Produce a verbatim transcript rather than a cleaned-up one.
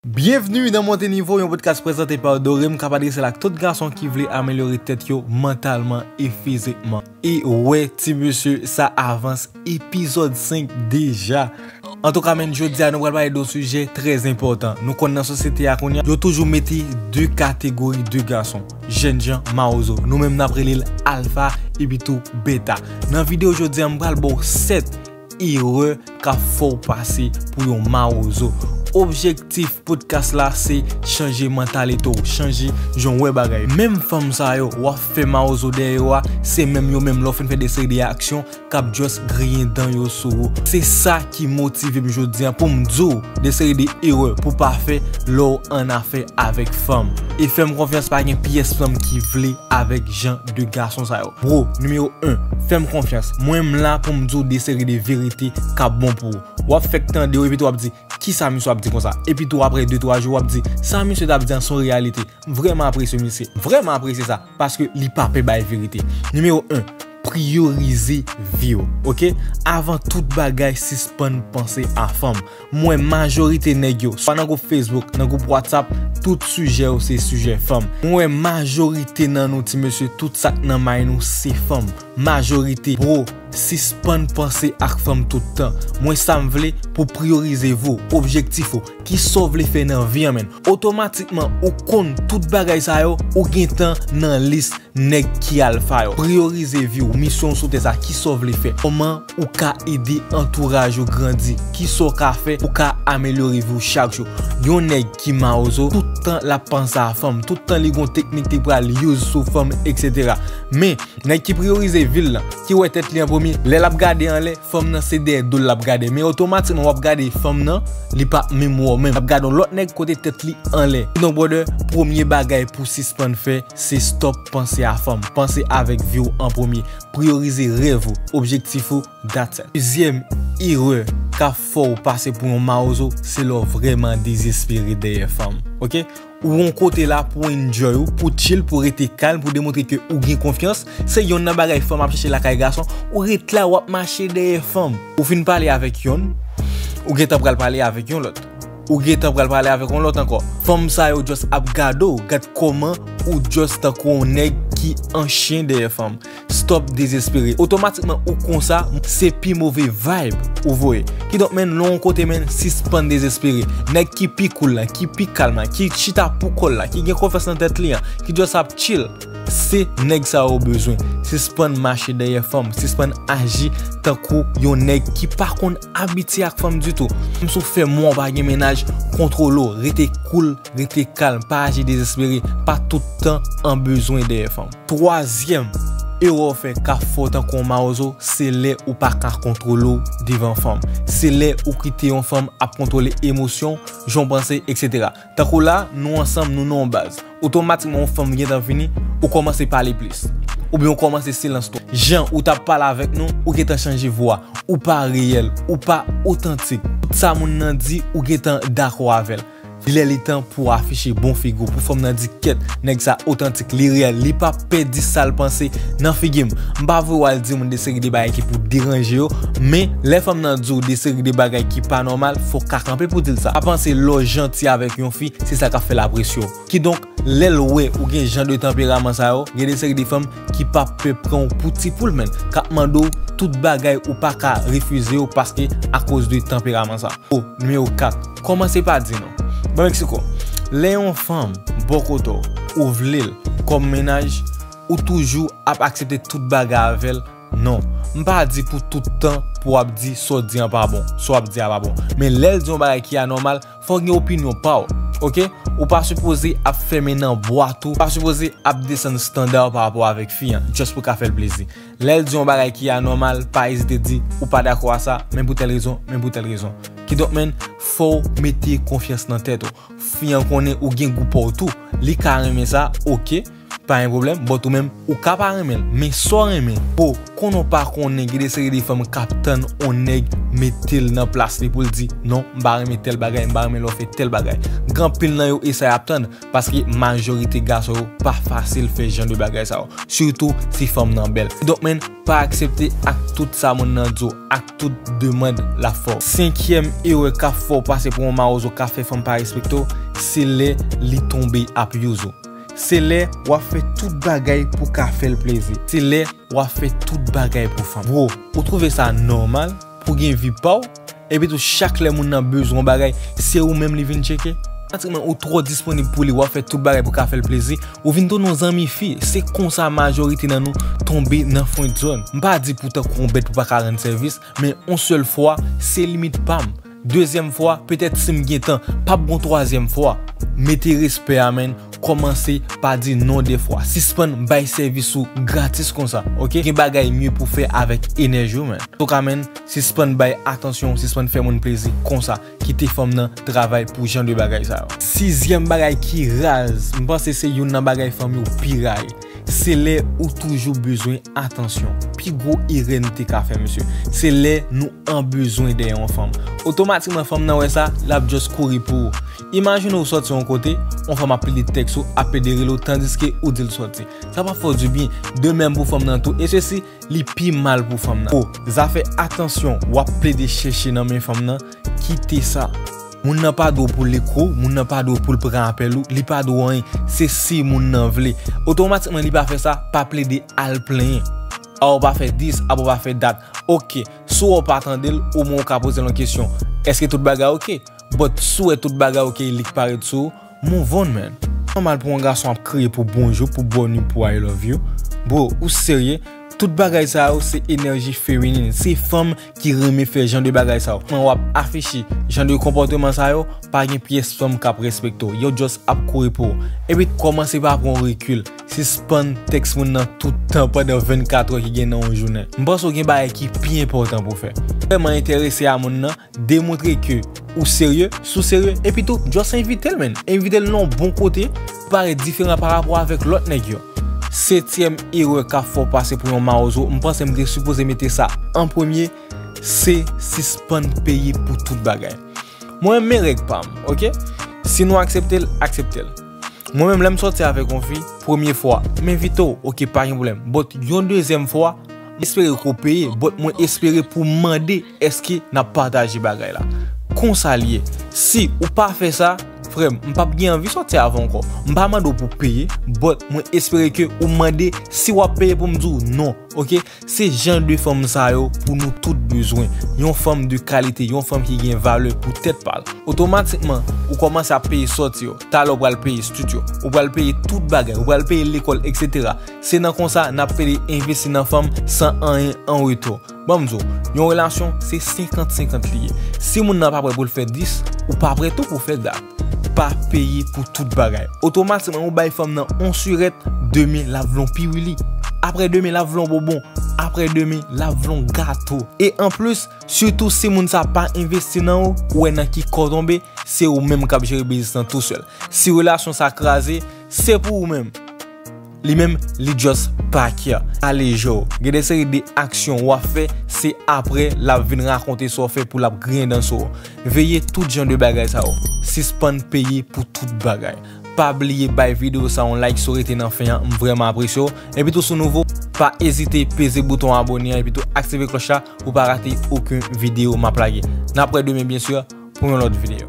Byenvni nan Monte Nivo, yon podcast prezante pa Dorem k ap adrese l ak tout gason ki vle amelyore tèt yo mantalman e fizikman. E wè, ti mesye, sa avans epizòd senk deja. Antouka, menn, jodi a nou pral pale de yon sijè trè enpòtan. Nou konn nan sosyete a kounye a, yo toujou mete de kategori de gason. Jènjan, mawozo. Nou menm n ap rele l alfa epi tou beta. Nan videyo jodi a, m pral ba w sèt erè k ap fè w pase pou yon mawozo. Objektif podcast la se chanje mantalite w, chanje jan w wè bagay. Menm fanm sa yo w ap fè mawozo dèyè yo a, se menm yo menm lè w fin fè de seri de aksyon k ap just griyen dan yo sou ou. Se sa ki motive m jodi a pou m di w de seri de erè pou w pa fè lè w an afè avèk fanm. E fè m konfyans, pa gen pyès fanm ki vle avèk jan de gason sa yo. Bro, nimewo en, fè m konfyans. Mwen, m la pou m di w de seri de verite k ap bon pou ou. W ap fèk tande yo, epi tou w ap di, "Kisa misye ap di konsa?" Epi tou, apre de twa jou, w ap di, "Sa misye t ap di an se yon reyalite." M vrèman apresye misye. Vrèman apresye sa. Paske li pa pè bay verite. Nimewo en, priyorize vi w, oke? Avan tout bagay, sispann panse a fanm. M wè majorite nèg yo, swa nan gwoup Facebook, nan gwoup WhatsApp, tout sijè yo se sijè fanm. M wè majorite nan nou, ti mesye, tout sa k nan may nou se fanm. Majorite. Bro, sispann panse ak fanm tout tan. Mwen, sa m vle pou priyorize vi w, objektif ou, kisa w vle fè nan vi an, menn. Otomatikman, ou konn tout bagay sa yo, ou gentan nan lis nèg ki alfa yo. Priyorize vi w, misyon w sou tè sa, kisa w vle fè? Kòman ou ka ede antouraj ou grandi? Kisa w ka fè pou w ka amelyore vi w chak jou? Yon nèg ki mawozo, tout tan l ap panse a fanm, tout tan li gon teknik li pral use sou fanm, etsetera. Men, nèg ki priyorize vi l lan, ki wè tèt li an premye, lè l ap gade anlè, fanm nan se dèyè do l l ap gade. Men otomatikman w ap gade fanm nan, li p ap menm wè w menm. L ap gade yon lòt nèg kote tèt li anlè. Kidonk, brother, premye bagay pou sispann fè, se stop panse a fanm. Panse avèk vi w an premye. Priyorize rèv ou, objektif ou, that's it. Dezyèm erè k ap fè w pase pou yon mawozo, se lè w vrèman dezespere dèyè fanm. Oke? Ou yon kote la pou enjoy ou, pou chill, pou rete kalm, pou demontre ke ou gen konfyans. Se yonn nan bagay fanm ap chèche lakay gason. Ou ret la, w ap mache dèyè fanm. Ou fin pale avèk yonn, ou gentan pral pale avèk yon lòt. Ou gentan pral pale avèk yon lòt ankò. Fanm sa yo just ap gade w, gad kòman ou just tankou yon nèg ki an chen dèyè fanm. Stop dezespere. Otomatikman, ou konsa, se pi move vibe ou voye. Kidonk, menn, lè w yon kote, menn, sispann dezespere. Nèg ki pi cool la, ki pi kalm la, ki chita pou kò l la, ki gen konfyans nan tèt li an, ki just ap chill, se nèg sa yo w bezwen. Sispann mache dèyè fanm, sispann aji tankou yon nèg ki pa konn abitye ak fanm ditou. Menm si w fè mwa w pa gen mennaj, kontwole w, rete cool, rete kalm, pa aji dezespere, pa tout tan an bezwen dèyè fanm. Twazyèm erè w fè k ap fè w tankou yon mawozo, se lè ou pa ka kontwole w devan fanm. Se lè ou kite yon fanm ap kontwole emosyon w, jan w panse, etsetera. Tankou la, nou ansanm, nou nan yon baz. Otomatikman, yon fanm gentan vini, ou kòmanse pale plis. Oubyen ou kòmanse silans tou. Jan ou t ap pale avèk nou, ou gentan chanje vwa. Ou pa reyèl, ou pa otantik. Tout sa moun nan di, ou gentan dakò avè l. Lè li tan pou w afiche bon figi w, pou fanm nan di, "Kèt, nèg sa otantik, li reyèl, li pa pè di sa l panse nan figi m." M pa vle w al di moun de seri de bagay ki pou deranje yo, men lè fanm nan di w de seri de bagay ki pa nòmal, fò w ka kanpe pou di l sa. Pa panse lè w janti avèk yon fi, se sa k ap fè l apresye w. Kidonk, lè l wè ou gen jan de tanperaman sa yo, gen de seri de fanm ki p ap pè pran w pou ti poul, menn, k ap mande w tout bagay ou pa ka refize yo paske akoz de tanperaman sa. O, nimewo kat, kòmanse pa di non. Ban m eksplike w. Lè yon fanm bò kote w, ou vle l kòm mennaj, ou toujou ap aksepte tout bagay avè l, non. M pa di pou tout tan pou w ap di sa w di an pa bon, sa w ap di a pa bon. Men lè l di yon bagay ki anòmal, fò w gen opinyon pa w, oke? Ou pa sipoze ap fèmen nan bwat ou, ou pa sipoze ap desann estanda w pa rapò avèk fi an, just pou w ka fè l plezi. Lè l di yon bagay ki anòmal, pa ezite di ou pa dakò a sa, men pou tèl rezon, men pou tèl rezon. Kidonk, menn, fò w mete konfyans nan tèt ou. Fi an konnen ou gen gou pa w tou. Li ka renmen sa, oke. pa gen pwoblèm, but ou menm, ou ka pa renmen l, men sa w renmen, bro, konnen w pa konnen, gen de seri de fanm k ap tann on nèg mete l nan plas li pou l di, non, m pa renmen tèl bagay, m pa renmen lè w fè tèl bagay. Gen anpil nan yo, e sa y ap tann, paske majorite gason yo pa fasil fè jan de bagay sa yo, sitou si fanm nan bèl. Donk, men, pa aksepte ak tout sa moun nan di w, ak tout demann l ap fè w. Senkyèm erè k ap fè w pase pou yon mawozo, k ap fè fanm pa respekte w, se lè li tonbe ap use ou. Se lè w ap fè tout bagay pou w ka fè l plezi. Se lè w ap fè tout bagay pou fanm. Bro, ou twouve sa nòmal pou gen vi pa w? Epi tou, chak lè moun nan bezwen yon bagay, se ou menm li vin tcheke. Otomatikman, ou twò disponib pou li, w ap fè tout bagay pou w ka fè l plezi, ou vin tounen yon zanmi fi. Se konsa majorite nan nou tonbe nan friendzone. M pa di pou tankou yon bèt pou pa ka rann sèvis, men yon sèl fwa, se limit pa m. Dezyèm fwa, petèt si m gen tan, p ap gon twazyèm fwa. Mete respè a, man. Kòmanse pa di non dèfwa. Sispann bay sèvis ou gratis konsa, oke? Gen bagay mye pou fè avèk enèji w, man. Antouka, man, sispann bay atansyon, sispann fè moun plezi konsa. Kite fanm nan travay pou jan de bagay sa yo. Sizyèm bagay ki raz, m panse se youn nan bagay fanm yo pi rayi. Se lè ou toujou bezwen atansyon. Pi gwo erè nou te ka fè, mesye, se lè nou an bezwen dèyè yon fanm. Otomatikman, fanm nan wè sa, l ap just kouri pou ou. Imajine w sòti yon kote, yon fanm ap plede tèks ou, ap plede rele w, tandiske ou di l sòti. Sa p ap fè w dibyen. De menm pou fanm nan tou. E sesi, li pi mal pou fanm nan. O, zafè atansyon w ap plede chèche nan men fanm nan, kite sa. Moun nan pa dwe w pou l ekri w, moun nan pa dwe w pou l pran apèl ou, li pa dwe w anyen. Se si moun nan vle. Otomatikman, li pa fè sa, pa plede al plenyen. A w pa fè dis, a w pa fè dat. Oke, si w pa tande l, omwen w ka poze l yon kesyon. Èske tout bagay oke? But si w wè tout bagay oke, li k parèt sou ou, move on, man. Nòmal pou yon gason ap kriye pou bonjou, pou bonnwi, pou I love you. Bro, ou serye? Tout bagay sa yo se enèji feminin. Se fanm ki renmen fè jan de bagay sa yo. Mwen w ap afiche jan de konpòteman sa yo, pa gen pyès fanm k ap respekte w. Yo just ap kouri pou ou. Epi kòmanse pa pran rekil. Sispann tèks moun nan tout tan pandan vennkat è ki gen nan yon jounen. M panse w gen bagay ki pi enpòtan pou fè. Vrèman enterese a moun nan, demontre ke ou serye, si w serye, epi tou, just envite l, man. Envite l nan yon bon kote, parèt diferan pa rapò avèk lòt nèg yo. Setyèm erè k ap fè w pase pou yon mawozo, m panse m te sipoze mete sa an premye, se sispann peye pou tout bagay. Mwen, men règ pa m, oke? Si nou aksepte l, aksepte l. Mwen menm, lè m sòti avèk yon fi, premye fwa, m envite w, oke, pa gen pwoblèm. But yon dezyèm fwa, m espere ke w peye, but mwen espere pou w mande èske n ap pataje bagay la. Konsa l ye. Si ou pa fè sa, frè m, m p ap gen anvi sòti avè w ankò. M pa mande w pou w peye, but mwen espere ke ou mande si w ap peye pou m di w non, oke? Se jan de fanm sa yo pou nou tout bezwen. Yon fanm de kalite, yon fanm ki gen valè pou tèt pa l. Otomatikman, ou kòmanse ap peye sòti yo. Talè w pral peye studio. Ou pral peye tout bagay. Ou pral peye lekòl, etsetera. Se nan konsa n ap pede envesti nan fanm san anyen an retou. Ban m di w, yon relasyon, se senkant senkant li ye. Si moun nan pa prè pou l fè dis, ou pa prè tou pou fè dat. Pa peye pou tout bagay. Otomatikman, ou bay fanm nan on sirèt, demen, l ap vle yon piwili. Apre demen, l ap vle yon bonbon. Apre demen, l ap vle yon gato. E anplis, sitou si moun sa pa envesti nan ou, ou wè nan ki kò w tonbe, se ou menm k ap jere biznis lan tousèl. Si relasyon sa kraze, se pou ou menm. Li menm, li just pa care. Ale jwe w. Gen de seri de aksyon w ap fè, se apre l ap vin rakonte sa w fè pou l ap griyen dan sou ou. Veye tout jan de bagay sa yo. Sispann peye pou tout bagay. Pa bliye bay videyo sa yon like si w rete nan fen an, m vrèman apresye w. Epi tou si w nouvo, pa ezite peze bouton abone an, epi tou aktive klòch la pou w pa rate okenn videyo m ap lage. N ap wè demen, byen si, pou yon lòt videyo.